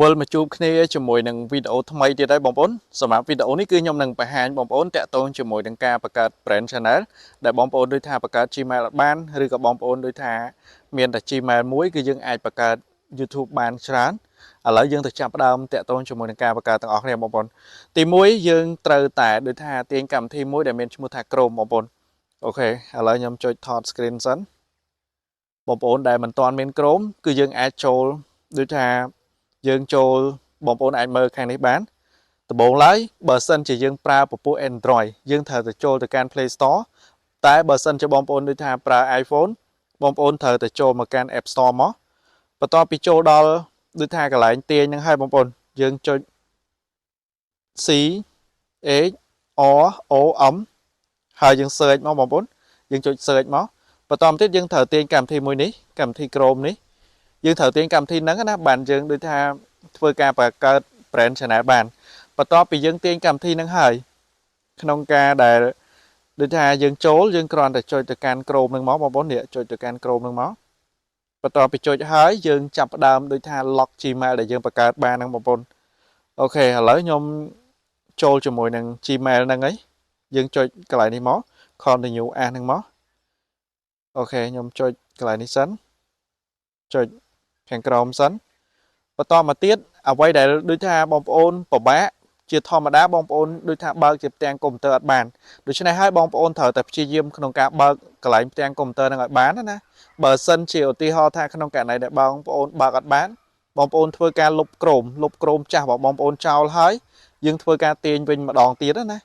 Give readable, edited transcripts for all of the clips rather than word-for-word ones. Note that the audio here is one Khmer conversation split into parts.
វិលមកជួបគ្នាជាមួយនឹងវីដេអូថ្មីទៀតហើយបងប្អូនសម្រាប់វីដេអូនេះគឺខ្ញុំនឹងបង្ហាញបងប្អូនតាក់ទងជាមួយនឹងការបង្កើត brand channel ដែលបងប្អូនដូចថាបង្កើត Gmail អត់បានឬក៏បងប្អូនដូចថាមានតែ Gmail មួយគឺយើងអាចបង្កើត YouTube បានច្រើនឥឡូវយើងទៅចាប់ផ្ដើមតាក់ទងជាមួយនឹងការបង្កើតទាំងអស់គ្នាបងប្អូនទី1យើងត្រូវតែដូចថាទាញកម្មវិធីមួយដែលមានឈ្មោះថា Chrome បងប្អូន OK ឥឡូវខ្ញុំចុចថត screen សិនបងប្អូនដែលមិនទាន់មាន Chrome គឺយើងអាចចូលដូចថាយើងចូលបងប្អូនអាចមើលខាងនេះបានដំបូងឡើយបើសិនជាយើងប្រើពពួក Android យើងត្រូវទៅចូលទៅកាន់ Play Store តែបើសិនជាបងប្អូនដូចថាប្រើ iPhone បងប្អូនត្រូវទៅចូលមកកាន់ App Store មកបន្ទាប់ពីចូលដល់ដូចថាកន្លែងទាញហ្នឹងហើយបងប្អូនយើងចុច C H R O M ហើយយើង search មកបងប្អូនយើងចុច search មកបន្តមកទៀតយើងត្រូវទាញកម្មវិធីមួយនេះកម្មវិធី Chrome នេះយើងត្រូវទាញកម្មវិធីហ្នឹងណាបានយើងដូចថាធ្វើការបង្កើត brand channel បានបន្ទាប់ពីយើងទាញកម្មវិធីហ្នឹងហើយក្នុងការដែលដូចថាយើងចូលយើងគ្រាន់តែចុចទៅកាន់ Chrome ហ្នឹងមកបងប្អូននេះចុចទៅកាន់ Chrome ហ្នឹងមកបន្ទាប់ពីចុចហើយយើងចាប់ផ្ដើមដូចថា log Gmail ដែលយើងបង្កើតបានហ្នឹងបងប្អូន OK ឥឡូវខ្ញុំចូលជាមួយនឹង Gmail ហ្នឹងហើយយើងចុចកន្លែងនេះមក continue as ហ្នឹងមក OK ខ្ញុំចុចកន្លែងនេះសិនចុចខាងក្រោមសិនបន្តមកទៀតអ្វីដែលដូចថាបងប្អូនពិបាកជាធម្មតាបងប្អូនដូចថាបើកជាផ្ទាំងកុំព្យូទ័រអត់បានដូច្នេះហើយបងប្អូនត្រូវតែព្យាយាមក្នុងការបើកកន្លែងផ្ទាំងកុំព្យូទ័រហ្នឹងឲ្យបានណាបើសិនជាឧទាហរណ៍ថាក្នុងករណីដែលបងប្អូនបើកអត់បានបងប្អូនធ្វើការលុប Chrome លុប Chrome ចាស់របស់បងប្អូនចោលហើយយើងធ្វើការទាញវិញម្ដងទៀតណា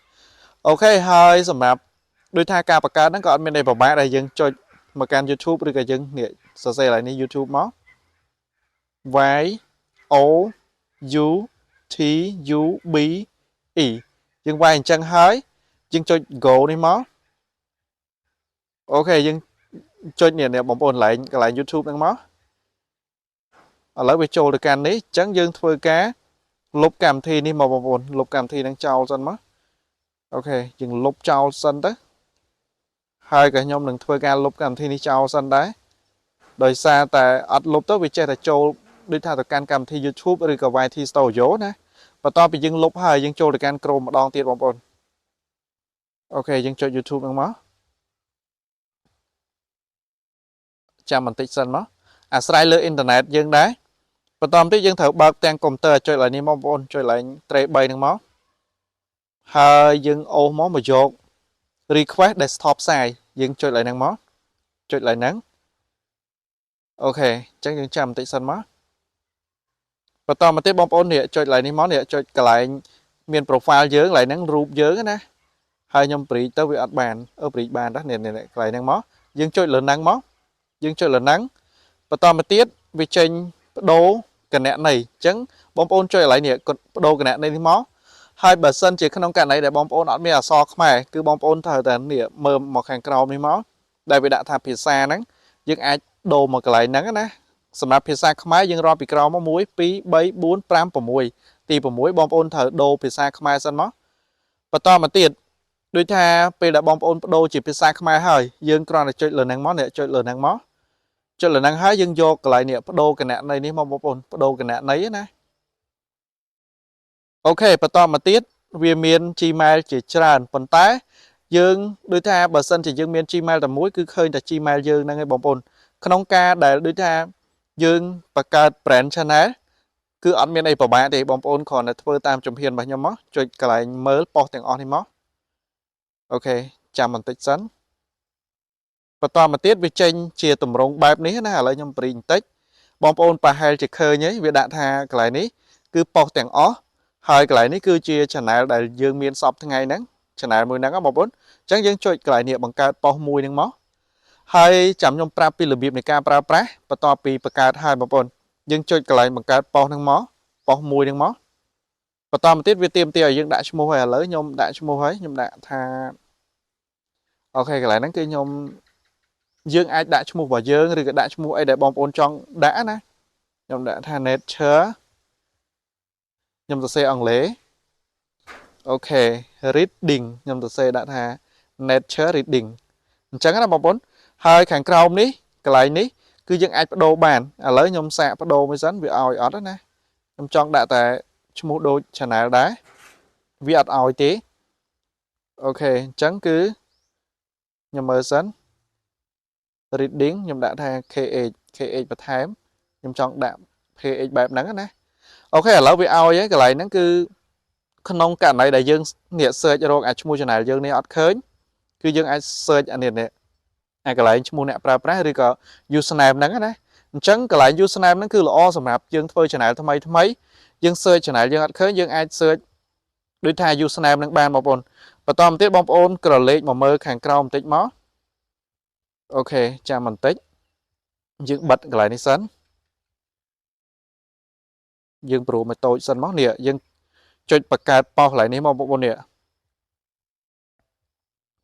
OK ហើយសម្រាប់ដូចថាការបង្កើតហ្នឹងក៏អត់មានអីពិបាកដែរយើងចុចមកកាន់ YouTube ឬក៏យើងនេះសរសេរកន្លែងនេះ YouTube មក Y O U T U B E យើងវាយអញ្ចឹងហើយយើងចុច go នេះមក OK យើងចុចនេះបងប្អូនកន្លែង YouTube ហ្នឹងមកឥឡូវវាចូលទៅកាន់នេះអញ្ចឹងយើងធ្វើការលុបកម្មវិធីនេះមកបងប្អូនលុបកម្មវិធីហ្នឹងចោលសិនមក OK យើងលុបចោលសិនទៅហើយក៏ខ្ញុំនឹងធ្វើការលុបកម្មវិធីនេះចោលសិនដែរដោយសារតែអត់លុបទៅវាចេះតែចូលដូចថាទៅកាន់កម្មវិធី YouTube ឬក៏ YT Studio ណាបន្ទាប់ពីយើងលុបហើយយើងចូលទៅកាន់ Chrome ម្ដងទៀតបងប្អូន OK យើងចុច YouTube ហ្នឹងមកចាំបន្តិចសិនមកអាស្រ័យលើអ៊ីនធឺណិតយើងដែរបន្តមកទៀតយើងត្រូវបើកទាំងកុំព្យូទ័រចុចឡើងនេះមកបងប្អូនចុចឡើង tray 3ហ្នឹងមកហើយយើងអូសមកយក request desktop size យើងចុចឡើងហ្នឹងមកចុចឡើងហ្នឹង OK អញ្ចឹងយើងចាំបន្តិចសិនមកបន្តមកទៀតបងប្អូននេះចុចឡើងនេះមកនេះចុចកន្លែងមាន profile យើងកន្លែងហ្នឹងរូបយើងណាហើយខ្ញុំព្រីកទៅវាអត់បានព្រីកបានដែរនេះកន្លែងហ្នឹងមកយើងចុចលើហ្នឹងមកយើងចុចលើហ្នឹងបន្តមកទៀតវាចេញបដូរគណនីអញ្ចឹងបងប្អូនចុចកន្លែងនេះបដូរគណនីនេះមកហើយបើសិនជាក្នុងករណីដែលបងប្អូនអត់មានអក្សរខ្មែរគឺបងប្អូនត្រូវតែនេះមើលមកខាងក្រោមនេះមកដែលវាដាក់ថាភាសាហ្នឹងយើងអាចដូរមកកន្លែងហ្នឹងណាសម្រាប់ភាសាខ្មែរយើងរាប់ពីក្រោមមក1 2 3 4 5 6ទី6បងប្អូនត្រូវដូរភាសាខ្មែរសិនមកបន្តមកទៀតដូចថាពេលដែលបងប្អូនបដូរជាភាសាខ្មែរហើយយើងគ្រាន់តែចុចលើហ្នឹងមកនេះចុចលើហ្នឹងមកចុចលើហ្នឹងហើយយើងយកកន្លែងនេះបដូរគណនីនេះមកបងប្អូនបដូរគណនីណា OK បន្តមកទៀតវាមាន Gmail ជាច្រើនប៉ុន្តែយើងដូចថាបើសិនជាយើងមាន Gmail តែមួយគឺឃើញតែ Gmail យើងហ្នឹងឯងបងប្អូនក្នុងការដែលដូចថាយើងបង្កើត brand channel គឺអត់មានអីពិបាកទេបងប្អូនគ្រាន់តែធ្វើតាមជំហានរបស់ខ្ញុំមកចុចកន្លែងមើលប៉ុស្តិ៍ទាំងអស់នេះមក OK ចាំបន្តិចសិនបន្តមកទៀតវាចេញជាទម្រង់បែបនេះណាឥឡូវខ្ញុំព្រីបន្តិចបងប្អូនប្រហែលជាឃើញហើយវាដាក់ថាកន្លែងនេះគឺប៉ុស្តិ៍ទាំងអស់ហើយកន្លែងនេះគឺជា channel ដែលយើងមានសពថ្ងៃហ្នឹង channel មួយហ្នឹងបងប្អូនអញ្ចឹងយើងចុចកន្លែងនេះបង្កើតប៉ុស្តិ៍មួយហ្នឹងមកហើយចាំខ្ញុំប្រាប់ពីរបៀបនៃការប្រើប្រាស់បន្ទាប់ពីបង្កើតហើយបងប្អូនយើងចុចកន្លែងបង្កើតប៉ុស្តិ៍ហ្នឹងមកប៉ុស្តិ៍មួយហ្នឹងមកបន្តមកទៀតវាទាមទារឲ្យយើងដាក់ឈ្មោះហើយឥឡូវខ្ញុំដាក់ឈ្មោះហើយខ្ញុំដាក់ថា OK កន្លែងហ្នឹងគឺខ្ញុំយើងអាចដាក់ឈ្មោះរបស់យើងឬក៏ដាក់ឈ្មោះអីដែលបងប្អូនចង់ដាក់ណាខ្ញុំដាក់ថា nature ខ្ញុំសរសេរអង់គ្លេស OK reading ខ្ញុំសរសេរដាក់ថា nature reading អញ្ចឹងណាបងប្អូនហើយខាងក្រោមនេះកន្លែងនេះគឺយើងអាចបដូរបានឥឡូវខ្ញុំសាកបដូរមួយសិនវាឲ្យអត់ណា ខ្ញុំចង់ដាក់តែឈ្មោះដូច channel ដែរវាអត់ឲ្យទេOK អញ្ចឹងគឺខ្ញុំមើលសិន reading ខ្ញុំដាក់ថា KH KH បន្ថែមខ្ញុំចង់ដាក់ KH បែបហ្នឹងណាOK ឥឡូវវាឲ្យហើយកន្លែងហ្នឹងគឺក្នុងករណីដែលយើងនេះ search រកអាឈ្មោះ channel យើងនេះអត់ឃើញគឺយើងអាច search អានេះនេះអាកន្លែងឈ្មោះអ្នកប្រើប្រាស់ឬក៏ username ហ្នឹងណាអញ្ចឹងកន្លែង username ហ្នឹងគឺល្អសម្រាប់យើងធ្វើ channel ថ្មីថ្មីយើង search channel យើងអត់ឃើញយើងអាច search ដូចថា username នឹងបានបងប្អូនបន្តមកទៀតបងប្អូនក្រឡេកមកមើលខាងក្រោមបន្តិចមក OK ចាំបន្តិចយើងបិទកន្លែងនេះសិនយើងប្រូមកតូចសិនមកនេះយើងចុចបង្កើត post កន្លែងនេះមកបងប្អូននេះ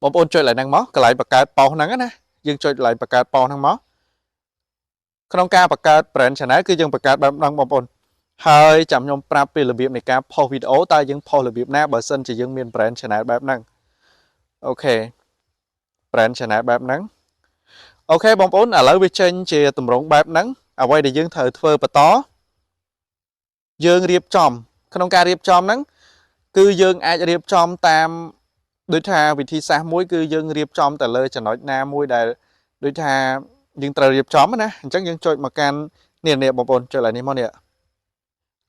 បងប្អូនចុចកន្លែងហ្នឹងមកកន្លែងបង្កើត post ហ្នឹងណាយើងចុចកន្លែងបង្កើត post ហ្នឹងមកក្នុងការបង្កើត brand channel គឺយើងបង្កើតបែបហ្នឹងបងប្អូនហើយចាំខ្ញុំប្រាប់ពីរបៀបនៃការផុសវីដេអូតើយើងផុសរបៀបណាបើសិនជាយើងមាន brand channel បែបហ្នឹង OK brand channel បែបហ្នឹង OK បងប្អូនឥឡូវវាចេញជាទម្រង់បែបហ្នឹងអ្វីដែលយើងត្រូវធ្វើបន្តយើងរៀបចំក្នុងការរៀបចំហ្នឹងគឺយើងអាចរៀបចំតាមដូចថាវិធីសាស្ត្រមួយគឺយើងរៀបចំទៅលើចំណុចណាមួយដែលដូចថាយើងត្រូវរៀបចំណាអញ្ចឹងយើងចុចមកកាន់នេះនេះបងប្អូនចុចឡើងនេះមកនេះ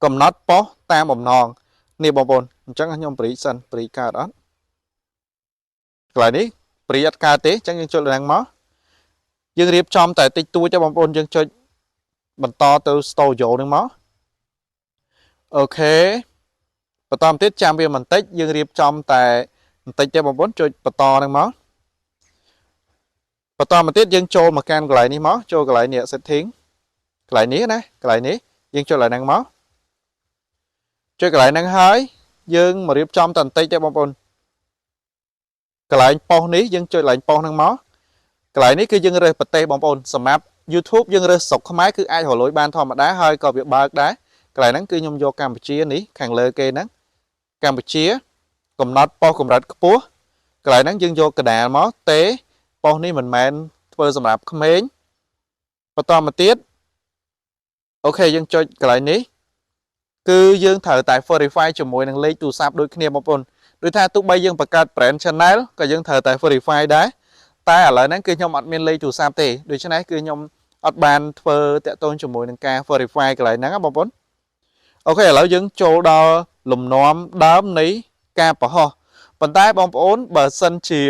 កំណត់ post តាមបំណងនេះបងប្អូនអញ្ចឹងខ្ញុំព្រីសិនព្រីកើតអត់កន្លែងនេះព្រីអត់កើតទេអញ្ចឹងយើងចុចឡើងមកយើងរៀបចំតែតិចតួចទេបងប្អូនយើងចុចបន្តទៅ studio នឹងមក OK បន្តមកទៀតចាំវាបន្តិចយើងរៀបចំតែបន្តិចទេបងប្អូនចុចបន្តនឹងមកបន្តមកទៀតយើងចូលមកកាន់កន្លែងនេះមកចូលកន្លែងនេះ setting កន្លែងនេះណាកន្លែងនេះយើងចុចកន្លែងហ្នឹងមកចុចកន្លែងហ្នឹងហើយយើងមករៀបចំតែបន្តិចទេបងប្អូនកន្លែង post នេះយើងចុចកន្លែង post ហ្នឹងមកកន្លែងនេះគឺយើងរើសប្រទេសបងប្អូនសម្រាប់ YouTube យើងរើសស្រុកខ្មែរគឺអាចរកលុយបានធម្មតាហើយក៏វាបើកដែរកន្លែងហ្នឹងគឺខ្ញុំយកកម្ពុជានេះខាងលើគេហ្នឹងកម្ពុជាកំណត់ post កម្រិតខ្ពស់កន្លែងហ្នឹងយើងយកកដាលមកទេ post នេះមិនមែនធ្វើសម្រាប់ក្មេងបន្តមកទៀត OK យើងចុចកន្លែងនេះគឺយើងត្រូវតែ verify ជាមួយនឹងលេខទូរស័ព្ទដូចគ្នាបងប្អូនដូចថាទោះបីយើងបង្កើត brand channel ក៏យើងត្រូវតែ verify ដែរតែឥឡូវហ្នឹងគឺខ្ញុំអត់មានលេខទូរស័ព្ទទេដូច្នេះគឺខ្ញុំអត់បានធ្វើតាក់ទងជាមួយនឹងការ verify កន្លែងហ្នឹងណាបងប្អូន OK ឥឡូវយើងចូលដល់លំនាំដើមនៃការបង្ហោះប៉ុន្តែបងប្អូនបើសិនជា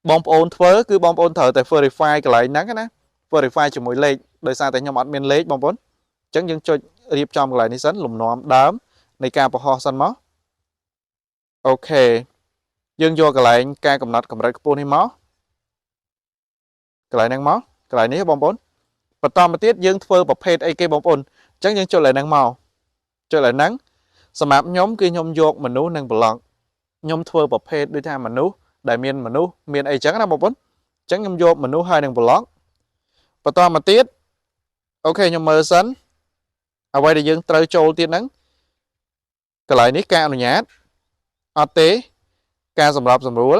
បងប្អូនធ្វើគឺបងប្អូនត្រូវតែ verify កន្លែងហ្នឹងណា verify ជាមួយលេខដោយសារតែខ្ញុំអត់មានលេខបងប្អូនអញ្ចឹងយើងចុចរៀបចំកន្លែងនេះសិនលំនាំដើមនៃការបង្ហោះសិនមក OK យើងយកកន្លែងការកំណត់កម្រិតខ្ពស់នេះមកកន្លែងហ្នឹងមកកន្លែងនេះបងប្អូនបន្តមកទៀតយើងធ្វើប្រភេទអីគេបងប្អូនអញ្ចឹងយើងចុចកន្លែងហ្នឹងមកចុចកន្លែងហ្នឹងសម្រាប់ខ្ញុំគឺខ្ញុំយកមនុស្សនិង blog ខ្ញុំធ្វើប្រភេទដូចថាមនុស្សដែលមានមនុស្សមានអីចឹងណាបងប្អូនអញ្ចឹងខ្ញុំយកមនុស្សហើយនិង blog បន្តមកទៀត OK ខ្ញុំមើលសិនអ្វីដែលយើងត្រូវចូលទៀតហ្នឹងកន្លែងនេះការអនុញ្ញាតអត់ទេការសម្របសម្រួល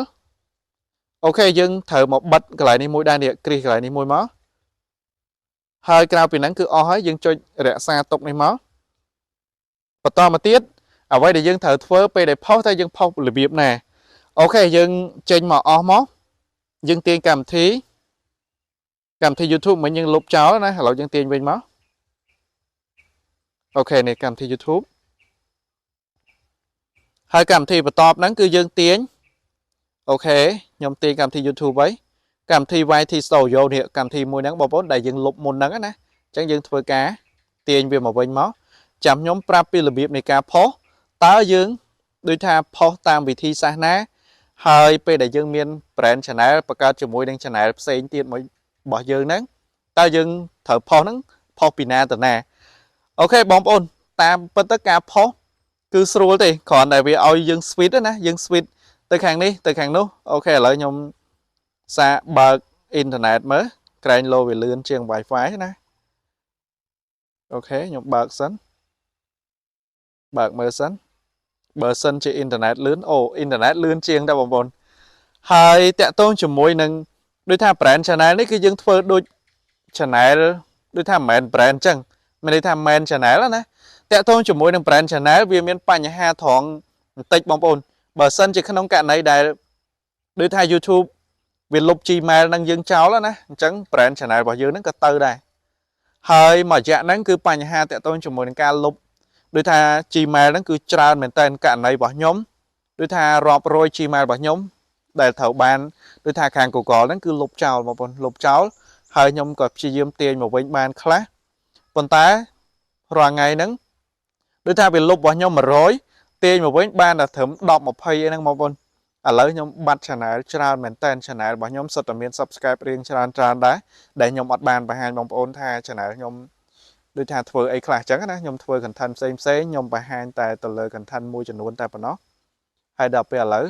OK យើងត្រូវមកបិទកន្លែងនេះមួយដែរនេះគ្រីសកន្លែងនេះមួយមកហើយក្រៅពីហ្នឹងគឺអស់ហើយយើងចុចរក្សាទុកនេះមកបន្តមកទៀតអ្វីដែលយើងត្រូវធ្វើពេលដែលផុសតើយើងផុសរបៀបណាOK យើងចេញមកអស់មកយើងទាញកម្មវិធីកម្មវិធី YouTube មិញយើងលុបចោលណាឥឡូវយើងទាញវិញមក OK នេះកម្មវិធី YouTube ហើយកម្មវិធីបន្ទាប់ហ្នឹងគឺយើងទាញ OK ខ្ញុំទាញកម្មវិធី YouTube ហើយកម្មវិធី YT Studio នេះកម្មវិធីមួយហ្នឹងបងប្អូនដែលយើងលុបមុនហ្នឹងណាអញ្ចឹងយើងធ្វើការទាញវាមកវិញមកចាំខ្ញុំប្រាប់ពីរបៀបនៃការផុសតើយើងដូចថាផុសតាមវិធីសាស្ត្រណាហើយពេលដែលយើងមាន brand channel បង្កើតជាមួយនឹង channel ផ្សេងទៀតមួយរបស់យើងហ្នឹងតើយើងត្រូវផុសហ្នឹងផុសពីណាទៅណាOK បងប្អូនតាមពិតទៅការផុសគឺស្រួលទេគ្រាន់តែវាឲ្យយើង switch ណាយើង switch ទៅខាងនេះទៅខាងនោះOK ឥឡូវខ្ញុំសាកបើកអ៊ីនធឺណិតមើលក្រែងលោវាលឿនជាង Wi-Fi ណាOK ខ្ញុំបើកសិនបើកមើលសិនបើសិនជាអ៊ីនធឺណិតលឿនអូអ៊ីនធឺណិតលឿនជាងដែរបងប្អូនហើយតាក់ទងជាមួយនឹងដូចថា brand channel នេះគឺយើងធ្វើដូច channel ដូចថាមិនមែន brand អញ្ចឹងមានន័យថា main channel ណាត តាក់ទងជាមួយនឹង brand channel វាមានបញ្ហាត្រង់បន្តិចបងប្អូនបើសិនជាក្នុងករណីដែលដូចថា YouTube វាលុប Gmail នឹងយើងចោលណាអញ្ចឹង brand channel របស់យើងហ្នឹងក៏ទៅដែរហើយមួយរយៈហ្នឹងគឺបញ្ហាតាក់ទងជាមួយនឹងការលុបដូចថា Gmail ហ្នឹងគឺច្រើនមែនតើករណីរបស់ខ្ញុំដូចថារាប់រយ Gmail របស់ខ្ញុំដែលត្រូវបានដូចថាខាង Google ហ្នឹងគឺលុបចោលបងប្អូនលុបចោលហើយខ្ញុំក៏ព្យាយាមទាញមកវិញបានខ្លះប៉ុន្តែរាល់ថ្ងៃហ្នឹងដូចថាវាលុបរបស់ខ្ញុំ100ទាញមកវិញបានតែត្រឹម10 20អីហ្នឹងបងប្អូនឥឡូវខ្ញុំបាត់ channel ច្រើនមែនតើ channel របស់ខ្ញុំសុទ្ធតែមាន subscribe រៀងច្រើនច្រើនដែរដែលខ្ញុំអត់បានបង្ហាញបងប្អូនថា channel ខ្ញុំដូចថាធ្វើអីខ្លះអញ្ចឹងណាខ្ញុំធ្វើ content ផ្សេងផ្សេងខ្ញុំបង្ហាញតែទៅលើ content មួយចំនួនតែប៉ុណ្ណោះហើយដល់ពេលឥឡូវ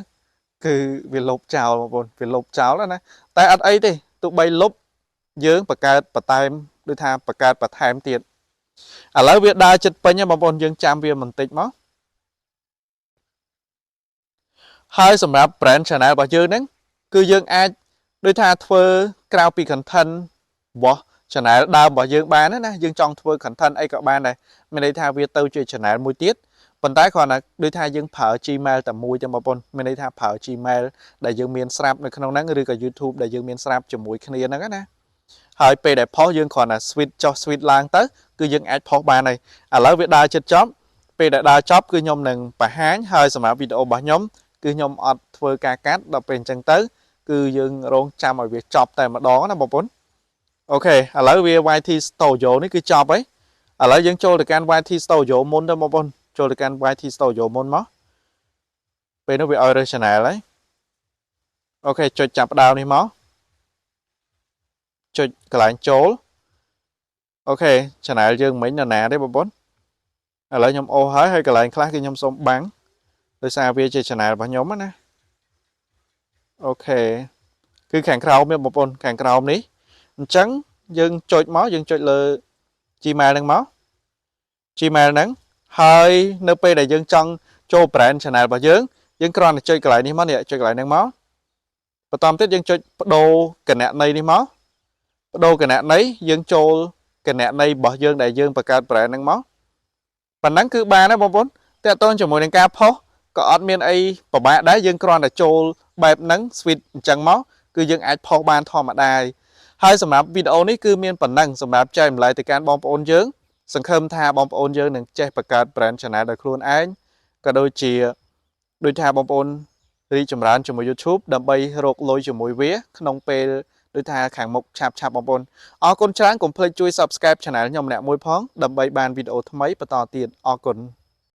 គឺវាលុបចោលបងប្អូនវាលុបចោលណាតែអត់អីទេទោះបីលុបយើងបង្កើតបន្ថែមដូចថាបង្កើតបន្ថែមទៀតឥឡូវវាដើរចិត្តពេញបងប្អូនយើងចាំវាបន្តិចមកហើយសម្រាប់ brand channel របស់យើងហ្នឹងគឺយើងអាចដូចថាធ្វើក្រៅពី content របស់ channel ដើមរបស់យើងបានណាយើងចង់ធ្វើ content អីក៏បានដែរមានន័យថាវាទៅជា channel មួយទៀតប៉ុន្តែគ្រាន់តែដូចថាយើងប្រើ Gmail តែមួយទេបងប្អូនមានន័យថាប្រើ Gmail ដែលយើងមានស្រាប់នៅក្នុងហ្នឹងឬក៏ YouTube ដែលយើងមានស្រាប់ជាមួយគ្នាហ្នឹងណាហើយពេលដែលផុសយើងគ្រាន់តែ switch ចុះ switch ឡើងទៅគឺយើងអាចផុសបានហើយឥឡូវវាដើរចិត្តចប់ពេលដែលដើរចប់គឺខ្ញុំនឹងបង្ហាញហើយសម្រាប់វីដេអូរបស់ខ្ញុំគឺខ្ញុំអត់ធ្វើការកាត់ដល់ពេលអញ្ចឹងទៅគឺយើងរងចាំឲ្យវាចប់តែម្ដងណាបងប្អូនអូខេឥឡូវវា YT Studio នេះគឺចប់ហើយឥឡូវយើងចូលទៅកាន់ YT Studio មុនទៅបងប្អូនចូលទៅកាន់ YT Studio មុនមកពេលនោះវាឲ្យរើស channel ហើយអូខេចុចចាប់ដើមនេះមកចុចកន្លែងចូលអូខេ channel យើងមិញនៅណាទេបងប្អូនឥឡូវខ្ញុំអូសហើយហើយកន្លែងខ្លះគឺខ្ញុំសូមបាំងដោយសារវាជា channel របស់ខ្ញុំណាអូខេគឺខាងក្រោមនេះបងប្អូនខាងក្រោមនេះអញ្ចឹងយើងចុចមកយើងចុចលើ Gmail ហ្នឹងមក Gmail ហ្នឹងហើយនៅពេលដែលយើងចង់ចូល brand channel របស់យើងយើងគ្រាន់តែចុចកន្លែងនេះមកនេះចុចកន្លែងហ្នឹងមកបន្តទៀតយើងចុចបដូរគណនីនេះមកបដូរគណនីយើងចូលគណនីរបស់យើងដែលយើងបង្កើត brand ហ្នឹងមកប៉ុណ្ណឹងគឺបានហើយបងប្អូនតាក់ទងជាមួយនឹងការផុសក៏អត់មានអីពិបាកដែរយើងគ្រាន់តែចូលបែបហ្នឹង switch អញ្ចឹងមកគឺយើងអាចផុសបានធម្មតាហើយសម្រាប់វីដេអូនេះគឺមានប៉ុណ្ណឹងសម្រាប់ចែករំលែកទៅកាន់បងប្អូនយើងសង្ឃឹមថាបងប្អូនយើងនឹងចេះបង្កើត brand channel ដោយខ្លួនឯងក៏ដូចជាដូចថាបងប្អូនរីកចម្រើនជាមួយ YouTube ដើម្បីរកលុយជាមួយវាក្នុងពេលដូចថាខាងមុខឆាប់ៗបងប្អូនអរគុណច្រើនកុំភ្លេចជួយ Subscribe Channel ខ្ញុំម្នាក់មួយផងដើម្បីបានវីដេអូថ្មីបន្តទៀតអរគុណ។